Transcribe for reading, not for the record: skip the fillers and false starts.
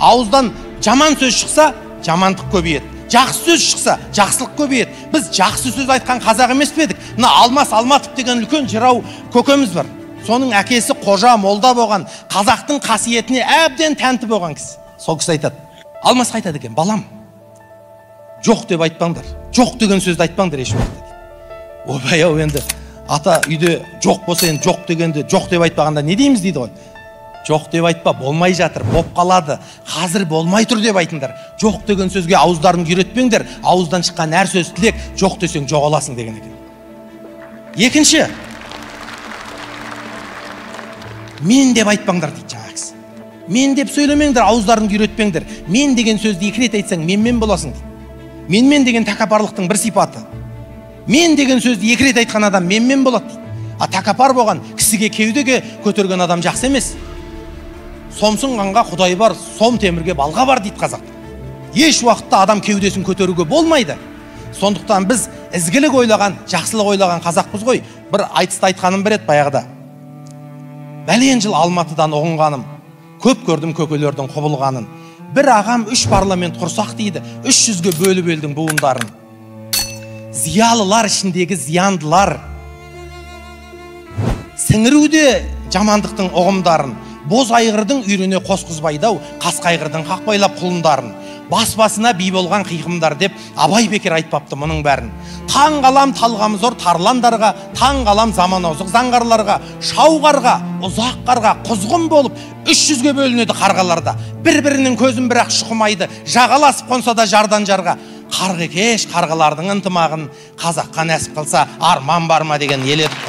Ауыздан жаман сөз шықса, жамандық көбейеді. Жақсы сөз шықса, жақсылық көбейеді. Біз жақсы сөз айтқан қазақ емес пе едік? Мына Алмас Алматов деген үлкен жырау көкеміз бар. Соның әкесі қожа молда болған, қазақтың қасиетіне әбден тәнті болған кісі. Сол кісі айтады. Алмасқа айтады екен, балам, жоқ деп айтпаңдар. Жоқ деген сөзді айтпаңдар еш уақытта. Ойбай ау, енді ата үйде жоқ болса, енді жоқ дегенді жоқ деп айтпағанда не дейміз дейді ғой. Жоқ деп айтпа, болмай жатыр, боп қалады, қазір болмай тұр деп айтыңдар. Жоқ деген сөзге ауыздарыңды үйретпеңдер, ауыздан шыққан әр сөз тілек, жоқ десең жоғаласың деген екен. Екінші, мен деп айтпаңдар дейді жаңағы кісі. Мен деп сөйлемеңдер, ауыздарыңды үйретпеңдер. Мен деген сөзді екі рет айтсаң, менмен боласың дейді. Менмен деген тәкаппарлықтың бір сипаты. Мен деген сөзді екі рет айтқан адам менмен болады дейді. А тәкаппар болған кісіге кеудеге көтерген адам жақсы емес. Сомсын қанға Құдай бар, сом темірге балға бар дейді қазақ. Еш уақытта адам кеудесін көтеруге болмайды. Сондықтан біз ізгілік ойлаған, жақсылық ойлаған қазақпыз ғой. Бір айтыста айтқаным бір еді баяғыда. Бәлен жыл Алматыдан ұғынғаным, көп көрдім көкелердің құбылғанын. Бір ағам 3 парламент құрсақ дейді, 300-ге бөліп елдің буындарын. Зиялылар ішіндегі зияндылар сіңіруде жамандықтың ұғымдарын. Боз айғырдың үйріне қосқызбайды-ау, қасқа айғырдың қақпайлап құлындарын. Бас басына би болған қиқымдар деп Абай бекер айтпапты мұның бәрін. Таң қалам талғамы зор тарландарға, таң қалам заман озық заңғарларға, шау қарға, ұзақ қарға, құзғын болып 300-ге бөлінеді қарғаларда. Бір-бірінің көзін бірақ шұқымайды, жағаласып қонса да жардан жарға. Қарғы кеш қарғалардың ынтымағын қазаққа нәсіп қылса арман бар ма деген ел еді.